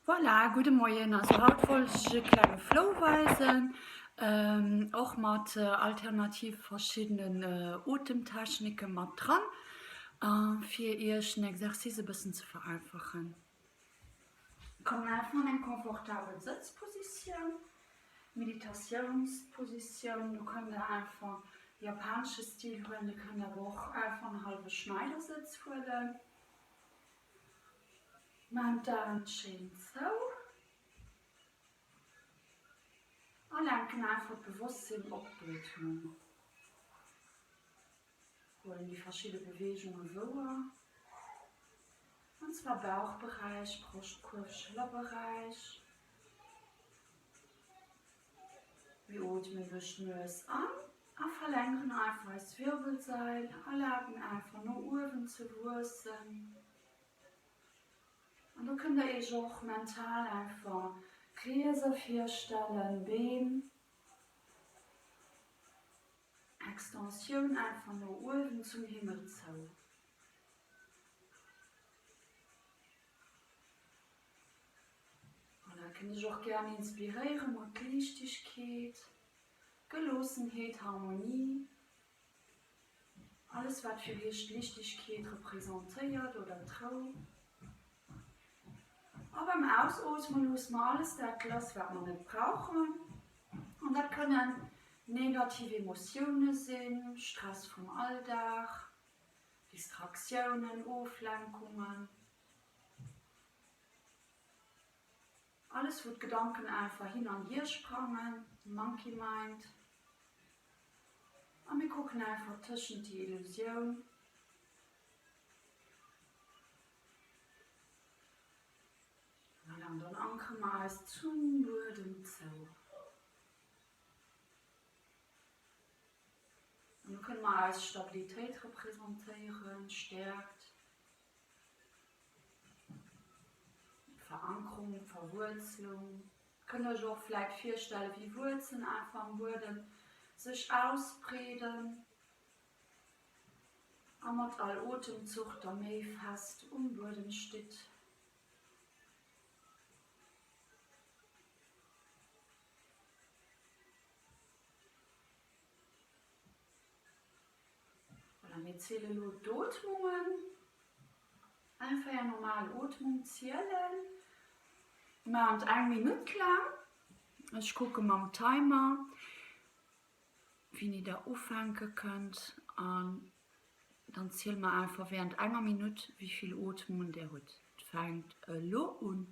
Voilà, gudde Moien. Also haut wollt ech e klenge Flow weisen, och mat alternativ verschiddenen Otemtechnike mat dran, fir iech den Exercice e bëssen ze vereinfachen. Kommt einfach an eng confortabel Sëtzpositioun, Meditatiounspositioun. Do kënnt der einfach japanesche Stil huelen, dir kënnt awer och einfach en hallwe Schneidersëtz huelen. Maan d'Aen schéin zou a lenken einfach d'Bewosstsinn op d'Ootmung. Huelen déi verschidde Beweegunge wouer, an zwar Bauchberäich, Broschtkuerf, Schëllerberäich. Mir ootmen duerch d'Nues an a verlängeren einfach eis Wirbelsail, erlaben einfach no uewen ze wuessen. An do kënnt der iech och mental einfach Grieser virstellen, Beem, Extensioun einfach no uewen zum Himmel zou. Voilà, kënnt iech och gären inspiréiere mat Liichtegkeet, Geloossenheet, Harmonie, alles wat fir iech d'Liichtegkeet representéiert oder d'Rou. A beim Ausootme loosse mer alles dat lass, wat mer net brauchen. An dat kënnen negativ Emotioune sinn, Stress vum Alldag, Distraktiounen, Oflenkungen. Alles wou d'Gedanken einfach hin an hier sprangen, Monkey Mind. A mir kucken einfach tëschent déi Illusioun. Voilà, an dann ankere mer eis zum Buedem zou. An do kënne mer eis Stabilitéit representéieren, Stäerkt. Verankerung, Verwuerzlung. Kënnt Iech och vläit virstellen, wéi Wuerzelen einfach am Buedem sech ausbreeden a mat all Otemzuch da méi fest um Buedem stitt. Voilà, mir ziele elo d'Ootmungen. Einfach är normal Ootmung zielen. Maacht eng Minutt laang. Ech kucke mam Timer, wéini der ufänke kënnt an dann ziele mer einfach wärend enger Minutt, wéi vill Ootmungen der hutt. Et fänkt elo un.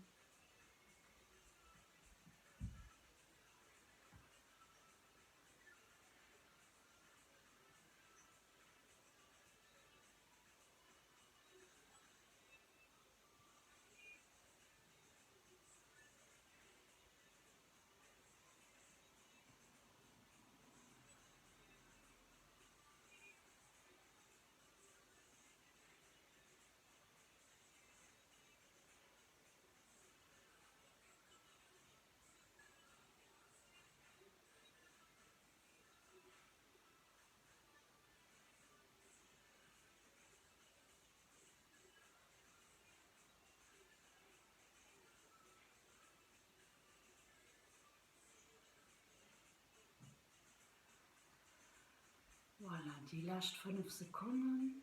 Voilà, déi lescht 5 Sekonnen.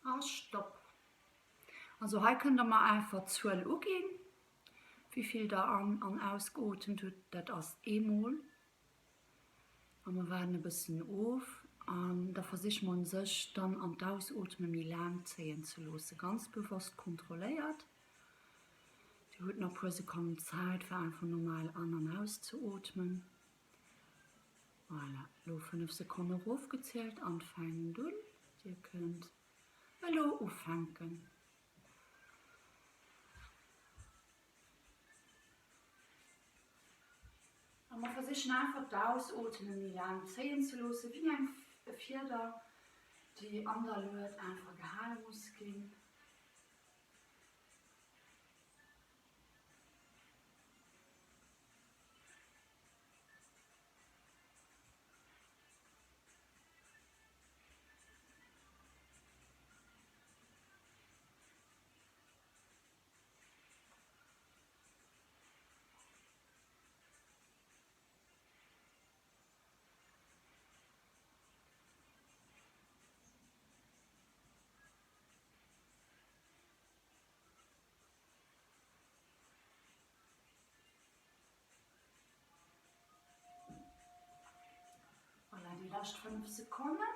A Stopp. Also hei kënnt der mer einfach d'Zuel uginn, wéivill der an an ausgeotemt hutt. Dat ass eemol. A mer waarden e bëssen of an da versiche mer un sech dann an d'Ausootme méi laang zéien ze loosse, ganz bewosst kontrolléiert. Dir hutt nach e puer Sekonnen Zäit fir einfach normal an an auszeootmen. Voilà, elo 5 Sekonne erofgezielt an fänkt un. Dir kënnt elo ufänken. A mer versichen einfach d'Ausootme méi laang zéien ze loosse wéi eng Fieder, déi an der Lued einfach gehale muss ginn. Lescht 5 Sekonnen.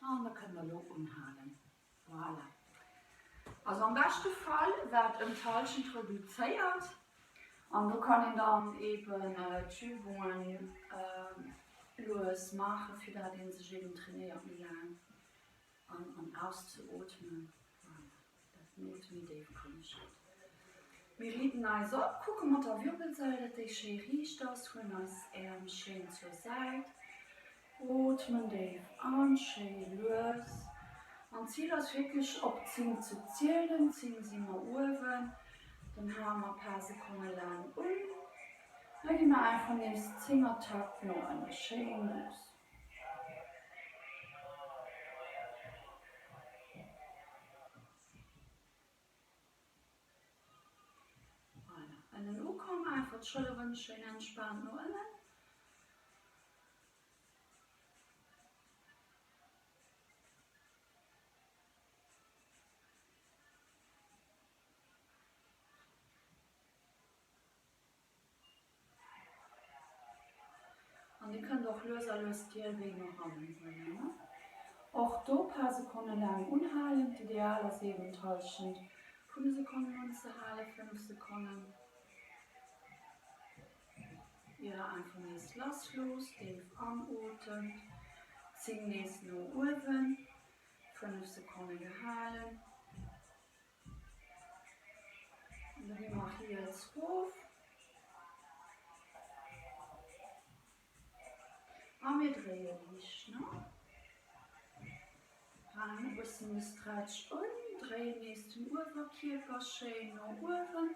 An da kënnt der elo unhalen. Voilà. Also am beschte Fall wat ëm d'Hallschent reduzéiert. An do kann een dann eben d'Übungen lues maachen, fir dat ee sech eben trainéiert méi laang an an auszeootmen. Voilà. Dat Note méi déif kommen. Mir riiten eis op, kucke mat der Wirbelsail, dat déi schéi riicht ass, huelen eis Äerm schéin zur Säit, ootmen déif an, schéi lues. An d'Zil ass wierklech op 10 ze zielen. 10 si mer uewen, dann hale mer e paar Sekonne laang un, da gi mer einfach nees 10 er Takt no ënne, schéin lues. Voilà, ënnen ukomm, einfach d'Schëlleren schéin entspaant no ënnen. An Dir kënnt och lues a lues d'Ielbeen no hannen huelen. Och do paar Sekonne laang unhalen. D'Ideal ass eben d'Hallschent vun de Sekonnen unzehalen, 5 Sekonnen. Ier der einfach nees lass loosst, déif anotemt, 10 nees no uewen, 5 Sekonne gehalen. An da gi mer riets rof. A mir dréie liicht no. Halen e bëssen de Stretch un, dréien nees den Uewerkierper schéin no uewen.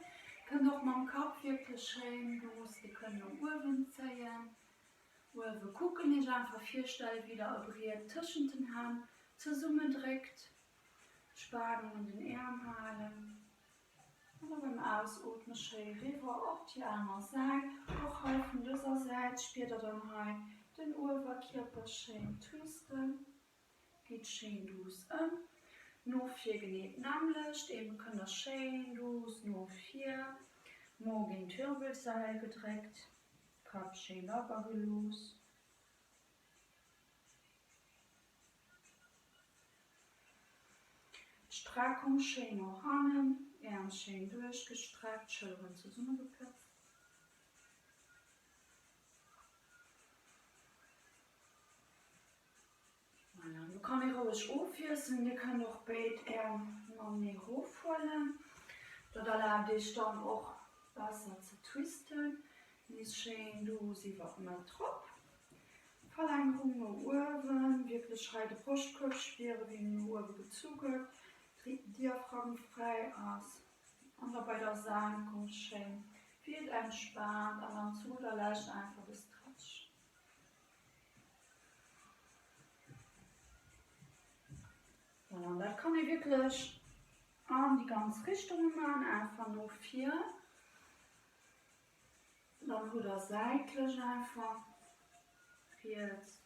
Kënnt och mam Kapp wierklech schéin luuss, Dir kënnt no uewen zéien, uewe kucken, Iech einfach virstellen, wéi der e Briet tëschent den Hänn zesummendréckt. D'Spanung un den Äerm halen an da beim Ausootme schéi riwwer op déi aner Säit. Och hei vun dëser Säit spiert der dann hei den Uewerkierper schéin twisten. Gitt schéin duuss ëm. No vir genee d'nämmlecht, eben kënnt der schéin duuss no vir. Mo géint d'Wirbelsail gedréckt, Kapp schéin lacker gelooss. D'Streckung schéin no hannen, Äerm schéin duerchgestreckt, Schëlleren zesummegepëtzt. Voilà, do kann ee roueg ofwiesselen. Dir kënnt och béid Äerm matenee erofhuelen. Dat erlaabt iech dann och besser ze twisten. Nees schéin douce iwwer d'Mëtt rop. Verlängerung no uewen, wierklech hei de Broschtkuerf spieren, wéi en no uewe gezu gëtt, Diaphragm fräi ass an da bei der Senkung schéin wéi et entspaant an dann zu gudder Lescht einfach de Stretch. Voilà, an dat kann ee wierklech an déi ganz Richtunge maachen, einfach no vir. Dann hutt der säitlech einfach riets,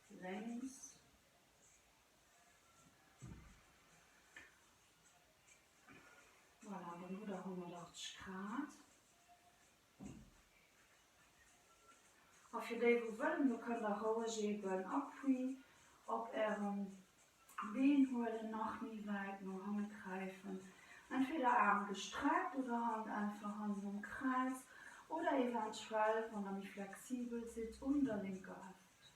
lénks. Voilà, dann hutt der 180 Grad. A fir déi wou wëllen, do kënnt der roueg eben Appui op ärem Been huelen, nach méi wäit no hanne gräifen, entweder Aarm gestreckt oder Hand einfach hannen um Kräiz oder eventuell, wann der méi flexibel sidd, un der lénker Hëft.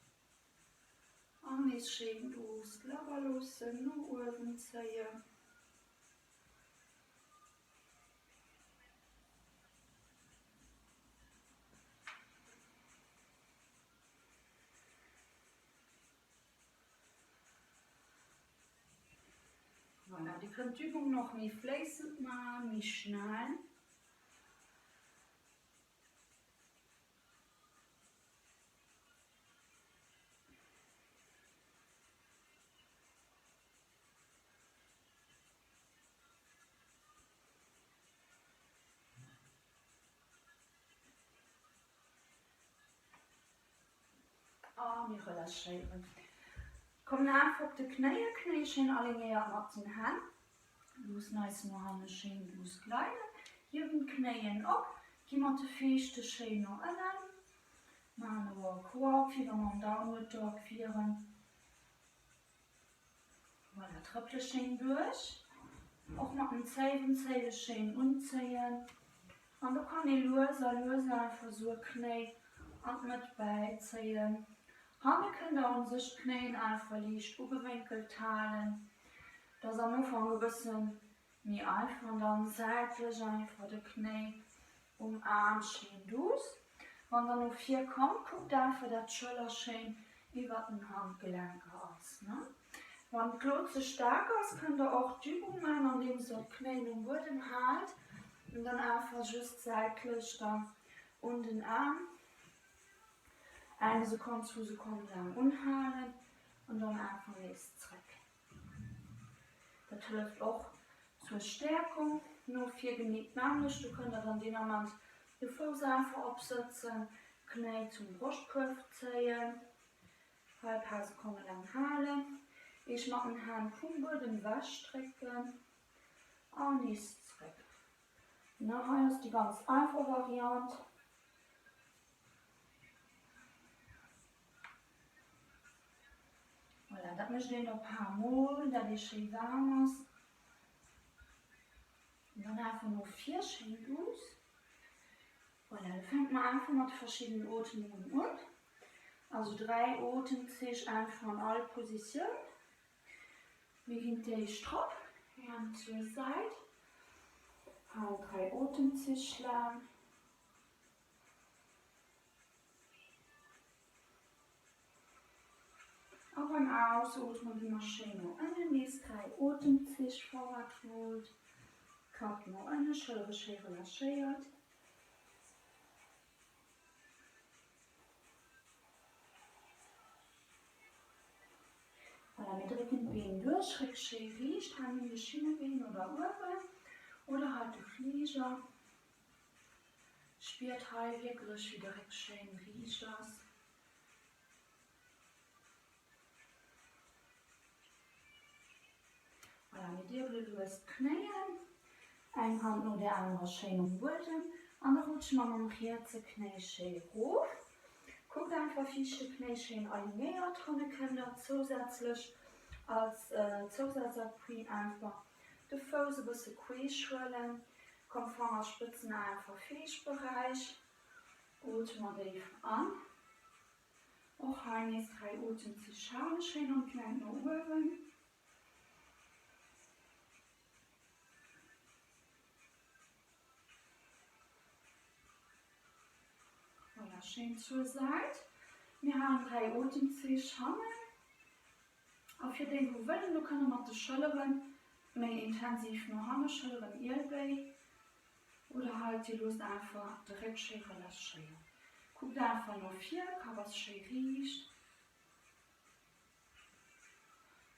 An nees schéin douce labber loossen, no uewen zéien. Voilà, Dir kënnt d'Übung nach méi fléissend maachen, méi schnell. A mir relâchéieren. Kommen einfach op de Knéien, Knéi schéin alignéiert mat den Hänn. Loossen eis no hanne schéin duuss gleiden. Hiewen d'Knéien op, gi mat de Viischte schéin no ënnen. Maachen e Walk Walk, wéi wa mer am Downward Dog wieren. Voilà, trëppele schéin duerch. Och mat den Zéiwen, Zéiwe schéin unzéien. An do kann ee lues a lues einfach esou e Knéi an d'Mëtt bäizéien. Hanne kënnt der un sech d'Knéien einfach liicht ugewénkelt halen. Dat ass am Ufank e bësse méi einfach an dann säitlech einfach de Knéi um Aarm schéin duuss. Wann der no vir kommt, kuckt einfach dat d'Schëller schéin iwwert den Handgelenker ass. Wann d'Klo ze staark ass, kënnt der och d'Übung man andeems der d'Knéien um Buedem haalt an dann einfach just säitlech dann un den Aarm eng Sekonn, zwou Sekonnen laang unhalen an dann einfach nees zréck. Dat hëlleft och zur Stäerkung. No vir genee d'nämmlecht, do kënnt der dann deen Ament de Fouss einfach opsëtzen, d'Knéi zum Broschtkuerf zéien, hei e paar Sekonne laang halen, Iech mat den Hänn vum Buedem ewech drécken an nees zréck. Na hei ass déi ganz einfach Variant. Voilà, dat mécht een da paar mol, dat ee schéi waarm ass. An dann einfach no vir schéin duuss. Voilà, da fänke mer einfach mat de verschiddenen Ootmungen un. Also 3 Otemzich einfach an all Positioun. Mir ginn d'éischt drop, Äerm zur Säit, halen 3 Otemzich laang. A beim Ausootme gi mer schéin no ënnen, nees 3 Otemzich, Forward Fold, Kapp no ënne, Schëllere schéi relâchéiert. Voilà, mir drécken d'Been duerch, Réck schéi riicht, Hänn un de Schinnebeen oder uewen oder halt de Fliger. Spiert hei wierklech wéi de Réck schéin riicht ass. Voilà, mir diebele lues d'Knéien, eng Hand no der anerer schéin um Buedem an da rutsche mer mam rietse Knéi schéi rof. Kuckt einfach viischte Knéi schéin alignéiert, hanne kënnt der zousätzlech als Zousazappuie einfach de Fouss e bësse queesch huelen. Komm Fangerspëtzen einfach Fiichtberäich. Ootme déif an. Och hei nees 3 Otemzich halen, schéin am Plank no uewen. Voilà, schéin zur Säit. Mir halen 3 Otemzich hannen. A fir déi wou wëllen, do kënne mat de Schëllere méi intensiv no hanne, Schëlleren, Ielbéi, oder halt dir loosst einfach de Réck schéi relâchéieren. Kuckt einfach no vir, Kapp ass schéi riicht.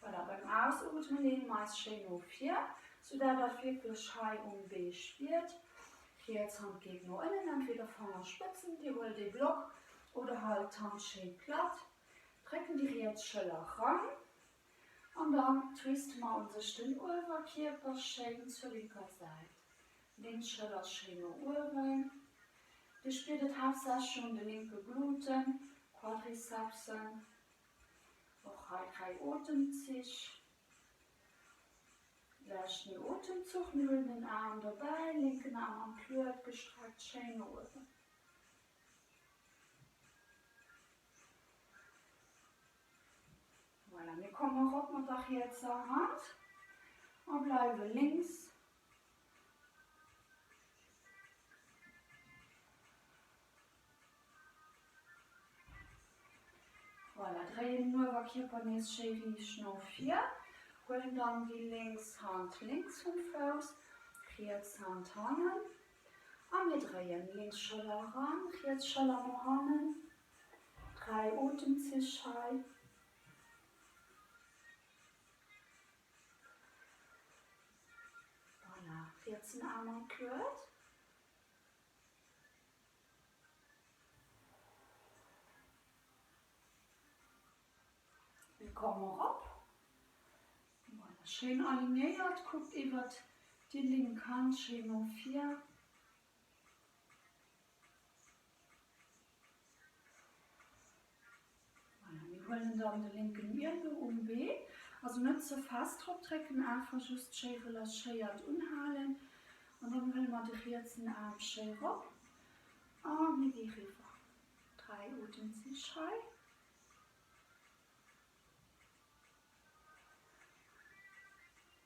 Voilà, beim Ausootme leene mer eis schéi no vir, sou dat der wierklech hei um Bee spiert. Riets Hand geet no ënnen, entweder Fangerspëtzen, dir huelt ee Block oder halt d'Hand schéi platt. Drécken déi riets Schëller ran an dann twiste mer un sech den Uewerkierper schéin zur linker Säit. Lénks Schëller schéin no uewen. Dir spiert et haaptsächlech un de linke Gluten, Quadricepsen. Och hei 3 Otemzich. Leschten Otemzuch, mir huelen den Aarm dobäi, lénken Aarm an d'Luet gestreckt, schéin no uewen. Voilà, mir kommen erop mat der rietser Hand a bleiwe lénks. Voilà, dréien den Uewerkierper nees schéi riicht no vir, huelen dann déi lénks Hand lénks vum Fouss, riets Hand hannen. A mir dréien lénks Schëller eran, riets Schëller no hannen. 3 Otemzich hei. Voilà, rietsen Aarm an d'Lued. Mir kommen erop. Voilà, schéin alignéiert. Kuckt iwwert déi lénk Hand schéin no vir. huelen dann de lénken Ielbou um Been, also net ze fest drop drécken, einfach just schéi relâchéiert unhalen. An dann huele mer de rietsen Aarm schéi rop a mir gi riwwer. 3 Otemzich hei.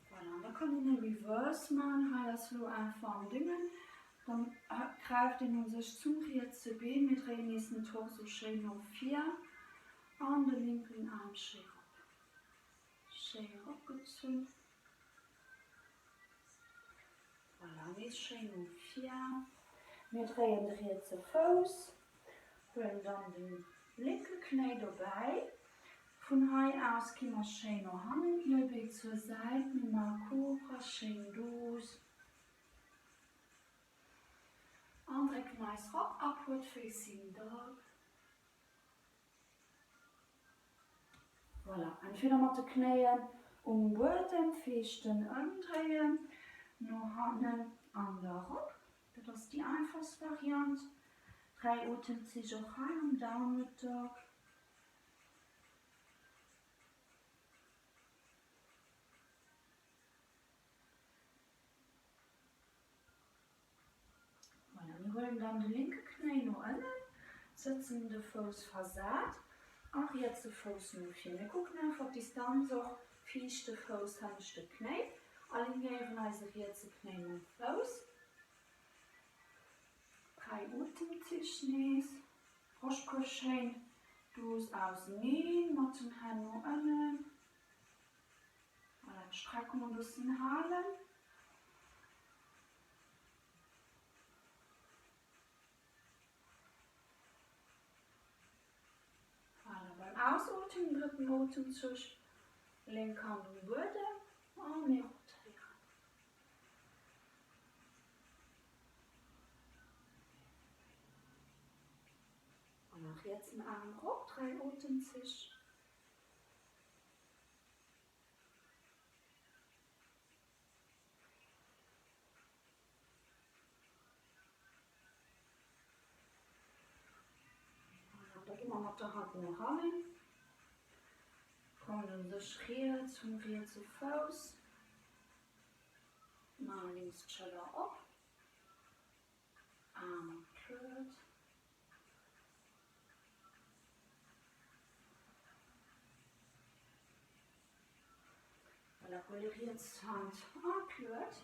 Voilà, an da kann een e Reverse man. Hei ass lo einfach am Düngen. Dann gräift een u sech zum rietse Been. Mir dréien nees den Torso schéin no vir an de linken Aarm schéi rop. Schéi eropgezunn. Voilà, nees schéin no vir. Mir dréien de rietse Fouss, huelen dann de lénke Knéi dobäi. Vun hei aus gi mer schéin no hannen, Ielbee zur Säit, mir maache Cobra, schéin douce. An drécken eis rop, Upward Facing Dog. Voilà, entweder mat de Knéien um Buedem, Viischten ëmdréien, no hannen an da rop. Dat ass déi einfachst Variant. 3 Otemzich och hei am Downward Dog. Voilà, mir huelen dann de linke Knéi no ënnen, sëtzen de Fouss versat a rietse Fouss no vir. Mir kucken einfach d'Distanz och, viischte Fouss, hënneschte Knéi, alignéieren eise rietse Knéi mam Fouss. 3 Otemzich nees, Broschtkuerf schéin douce auseneen, mat den Hänn no ënnen. Voilà, d'Streckung e bëssen halen. Voilà, beim Ausootmen, drëtten Otemzuch, lénk Hand um Buedem a mir rotéieren. Voilà, rietsen Aarm rop, 3 Otemzich. Voilà, da gi mer mat der Hand no hannen, kommen u sech riets vum rietse Fouss, maachen lénks d'Schëller op, Aarm an d'Lued. Voilà, huele riets Hand an d'Lued,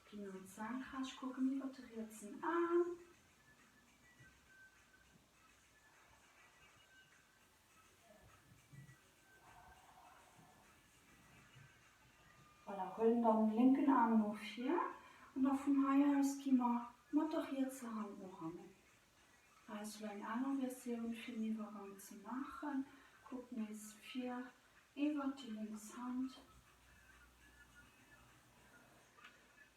ginn an d'Senkrecht, kucken iwwert de rietsen Aarm. Voilà, huelen dann den lénken Aarm no vir an da vun hei aus gi mer mat der rietser Hand no hannen. Hei ass elo eng aner Versioun fir den Iwwergang ze maachen. Kuckt nees vir iwwert déi lénks Hand.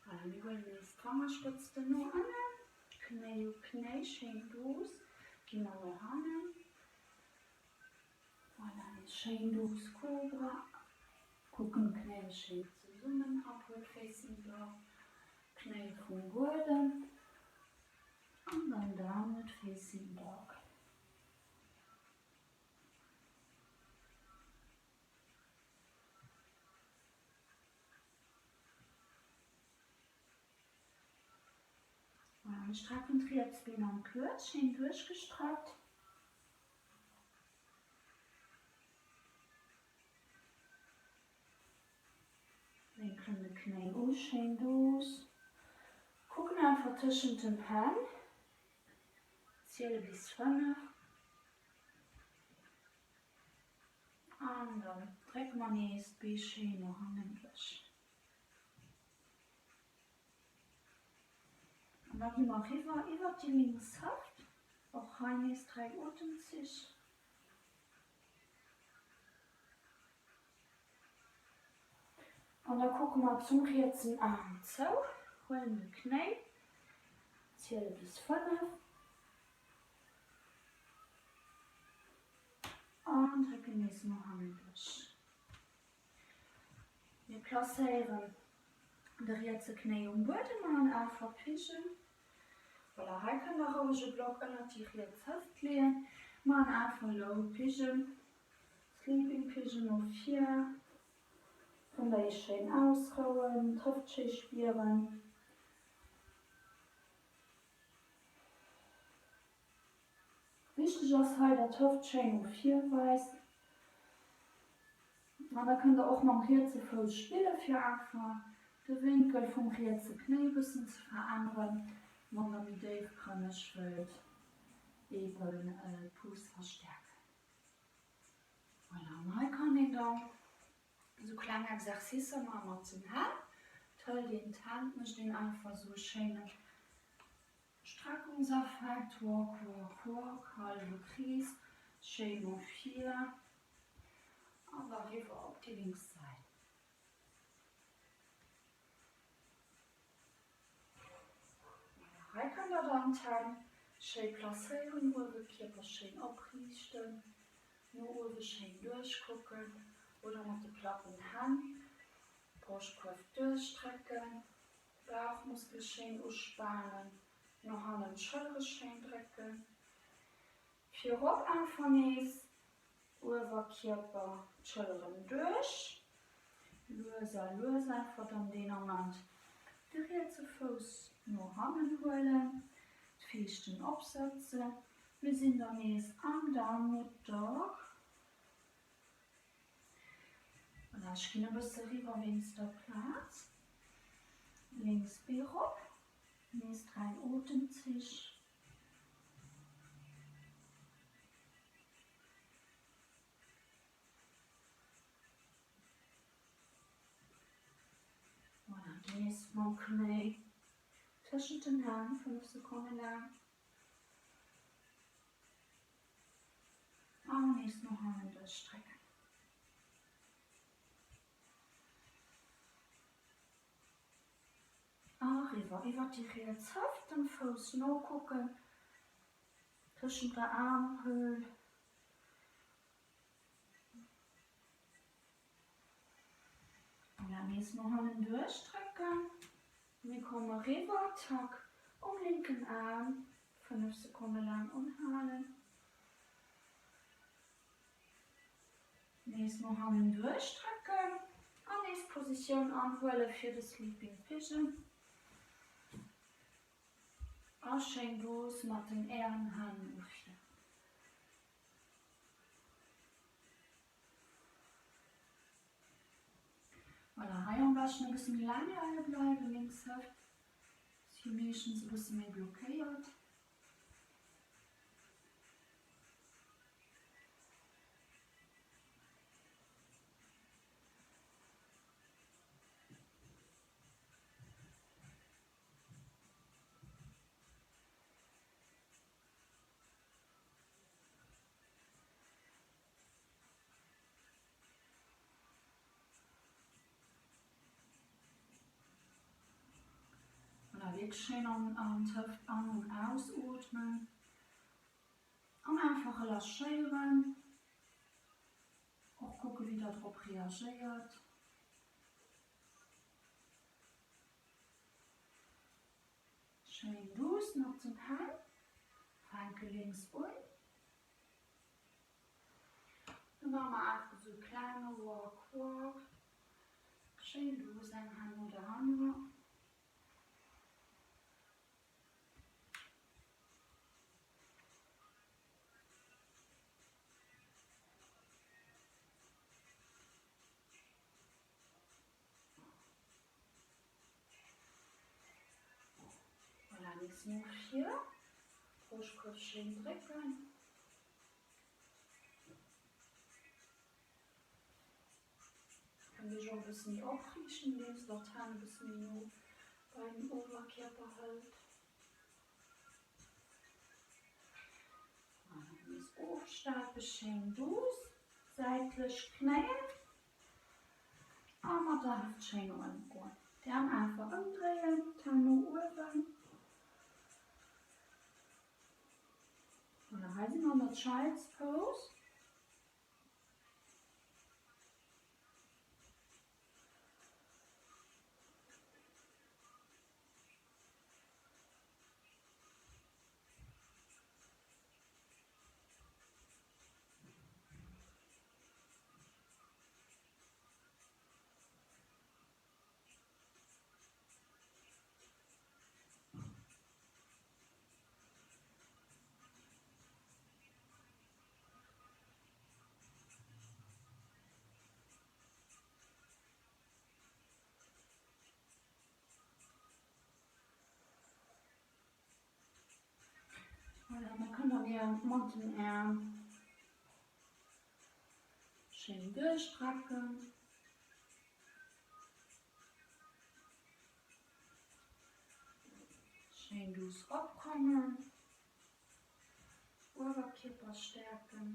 Voilà, mir huelen nees d'Fangerspëtzten no ënnen, Knéi u Knéi, schéin douce gi mer no hannen. Voilà, nees schéin douce Kobra. Kucken d'Knéie schéin zesummen, Upward Facing Dog, Knéie vum Buedem. An dann Downward Facing Dog. Voilà, mir strecken d'riets Been an d'Lued, schéin duerchgestreckt. Wénkelen de Knéi u, schéin douce. Kucken einfach tëschent den Hänn. Ziele bis 5. An dann drécke mer nees d'Bee schéin no hannen duerch. An da gi mer riwwer iwwert déi lénks Hëft. Och hei nees 3 Otemzich. An da kucke mer zum rietsen Aarm zou, huelen de Knéi, ziele bis 5 an drécken nees no hannen duerch. Mir placéieren de rietse Knéi um Buedem an einfach Pigeon. Voilà, hei kënnt der roueg e Block ënnert déi riets Hëft leeën. Maan einfach Low Pigeon, Sleeping Pigeon no vir. Kënnt der iech schéin ausrouen, d'Hëft schéi spieren. Wichteg ass hei dat d'Hëft schéin no vir weist. An da kënnt der och mam rietse Fouss spille fir einfach de Wénkel vum rietse Knéi e bëssen ze veränneren, wann der méi déifgrënneg wëllt eben d'Pose verstäerken. Voilà, an hei kann een dann esou kleng Exercicer maache mat den Hänn. Et hëlt een d'Hänn, mécht een einfach esou e schéine Streckungseffekt, walk, walk, walk, hallwe Krees, schéin no vir an da riwwer op déi lénks Säit. Voilà, hei kënnt der dann d'Hänn schéi placéieren, Uewerkierper schéin opriichten, no uewe schéin duerchkucken oder mat de platten Hänn Broschtkuerf duerchdrécken, Bauchmuskele schéin uspanen, no hannen d'Schëllere schéin drécken, virop einfach nees Uewerkierper, d'Schëlleren duerch, lues a lues einfach dann deen Ament de rietse Fouss no hannen huelen, d'Viischten opsëtzen. Mir sinn dann nees am Downward Dog. Voilà, ech ginn e bësse riwwer wéinst der Plaz. Lénks Bee rop, nees 3 Otemzich. Voilà, nees mam Knéi tëschent den Hänn 5 Sekonne laang. An nees no hannen duerchstrecken. Eriwwer iwwer déi riets Hëft, dem Fouss nokucken, tëschent der Aarmhöhl. Voilà, nees no hannen duerchdrécken. Mir komme riwwer, Tack um linken Aarm, 5 Sekonne laang unhalen. Nees no hannen duerchdrécken an nees Positioun anhuele fir de Sleeping Pigeon. A schéin douce mat den Äerm Hänn no vir. Voilà, hei am beschten e bësse méi laang leie bleiwen, lénks Hëft ass jo meeschtens e bësse méi blockéiert. Voilà, wierklech schéin an d'Hëft an an ausootmen an einfach relâchéieren. Och kucke wéi der drop reagéiert. Schéin douce mat den Hänn, fänke lénks un. Do maache mer einfach esou e klenge Walk Walk. Schéin douce eng Hand no der anerer. Voilà, nees no vir. Broschtkuerf schéin drécken. Kënnt Iech och e bësse méi opriichten, andeems der d'Hänn e bësse méi no beim Oberkierper hëlt. Voilà, nees ofstape, schéin douce, säitlech knéien a mat der Hëft schéin no ënne goen. D'Äerm einfach ëmdréien, d'Hänn no uewen. Voilà, hei si mer an der Child's Pose. Voilà, da kënnt der Är mat den Äerm schéin duerchstrecken. Schéin duuss opkommen, Uewerkierper stäerken.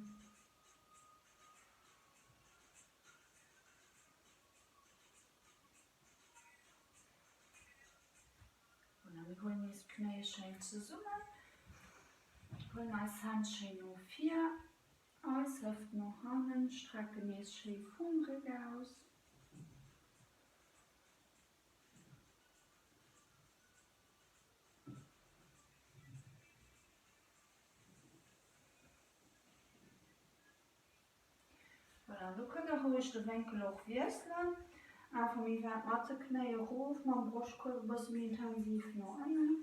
Voilà, mir huelen nees d'Knéie schéin zesummen, huelen eis Hänn schéin no vir, eis Hëft no hannen, strecken nees schéi vum Réck aus. Voilà, do kënnt der roueg de Wénkel och wiesselen, einfach méi wäit mat de Knéi erof, mam Broschtkuerf e bësse méi intensiv no ënnen.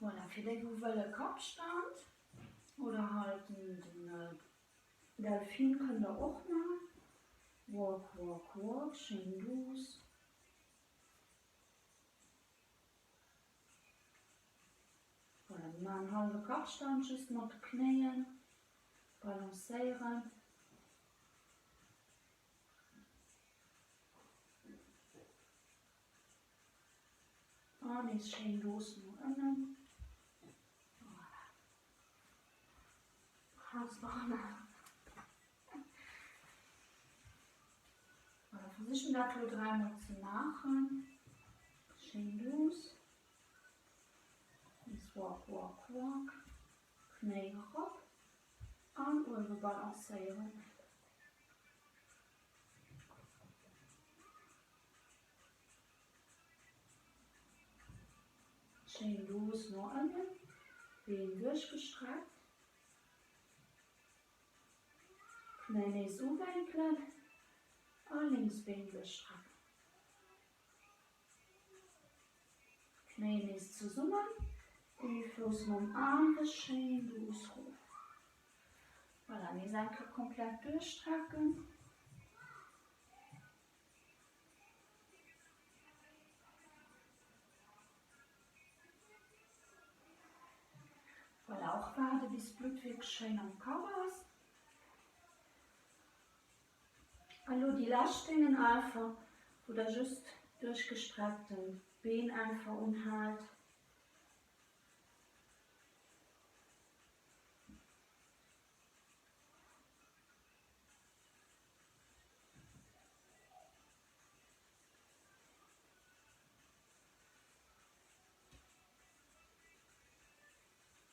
Voilà, fir déi wou wëlle Kappstand oder halt den Delfin kënnt der och man. Walk, walk, walk, schéin duuss. Voilà, mir maachen en hallwe Kappstand, just mat de Knéien balancéieren. An nees schéin douce no ënnen. Voilà. Voilà, versichen dat lo dräimol ze maachen. Schéin douce. Nees walk, walk, walk. Knéi erop an uewe balancéieren. Schéin douce no ënnen, Been duerchgestreckt, Knéi nees uwénkelen a lénks Been duerchstrecken. Knéi nees zesummen, ee Fouss nom anere schéin douce rof. Voilà, nees eng Kéier komplett duerchstrecken. Voilà, och waarde bis d'Blutt wierklech schéin am Kapp ass. A lo déi lescht Déngen einfach, wou der just duerchgestreckten Been einfach unhaalt.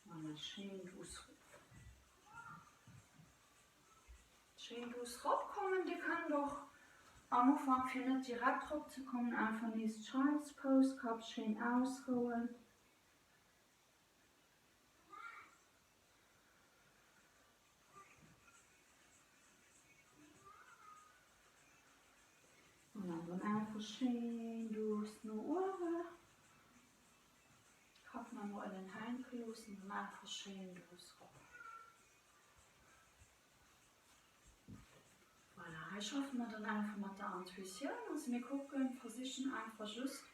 Voilà, schéin douce rof. Schéin douce ropkommen. Dir kënnt och am Ufank, fir net direkt rop ze kommen, einfach nees Child's Pose, Kapp schéin ausrouen. An dann einfach schéin douce no uewen. Kapp nach no ënnen hänke loossen an dann einfach schéin douce rop. Voilà, hei schaffe mer dann einfach mat der Intuitioun. Also mir kucken, versichen einfach just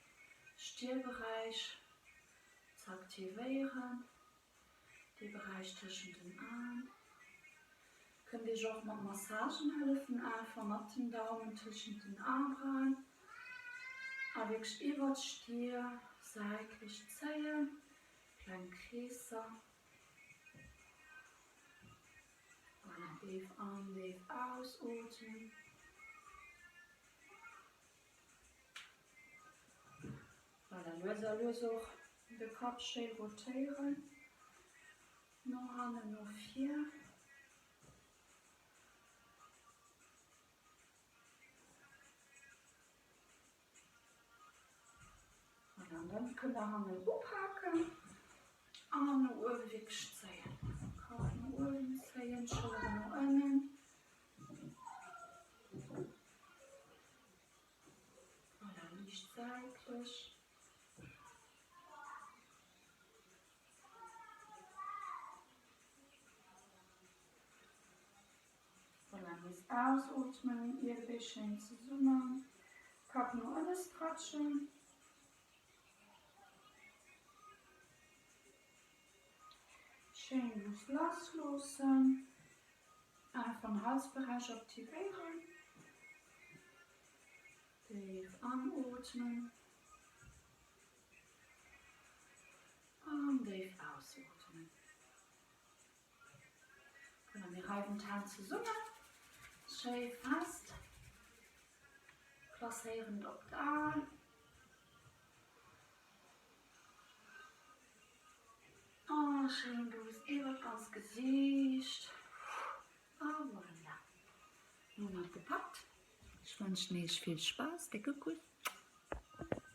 Stierberäich ze aktivéieren. Dee Beräich tëschent den Aen. Kënnt iech och mat Massagen hëllefen, einfach mat den Daumen tëschent den Aebraen a wierklech iwwert d'Stier säitlech zéien, kleng Kreesser. Voilà, déif an, déif ausootmen. Voilà, lues a lues och de Kapp schéi rotéieren, no hannen, no vir. Voilà, an dann kënnt der hannen upaken an no uewe wierklech zéien. Kapp no uewen zéien, Schëlleren no ënnen. Voilà, liicht säitlech. Ausootmen, Ielebee schéin zesummen, Kapp no ënne stretchen. Schéin duuss lass loossen. Einfach den Halsberäich aktivéieren. Déif anootmen an déif ausootmen. Voilà, mir reiwen d'Hänn zesummen, schéi fest, placéieren et op d'Aen. Oh, schéin douce iwwer d'ganz Gesiicht. A voilà. Lo hu mer et gepackt. Ech wënschen iech vill Spaass, décke Kuss.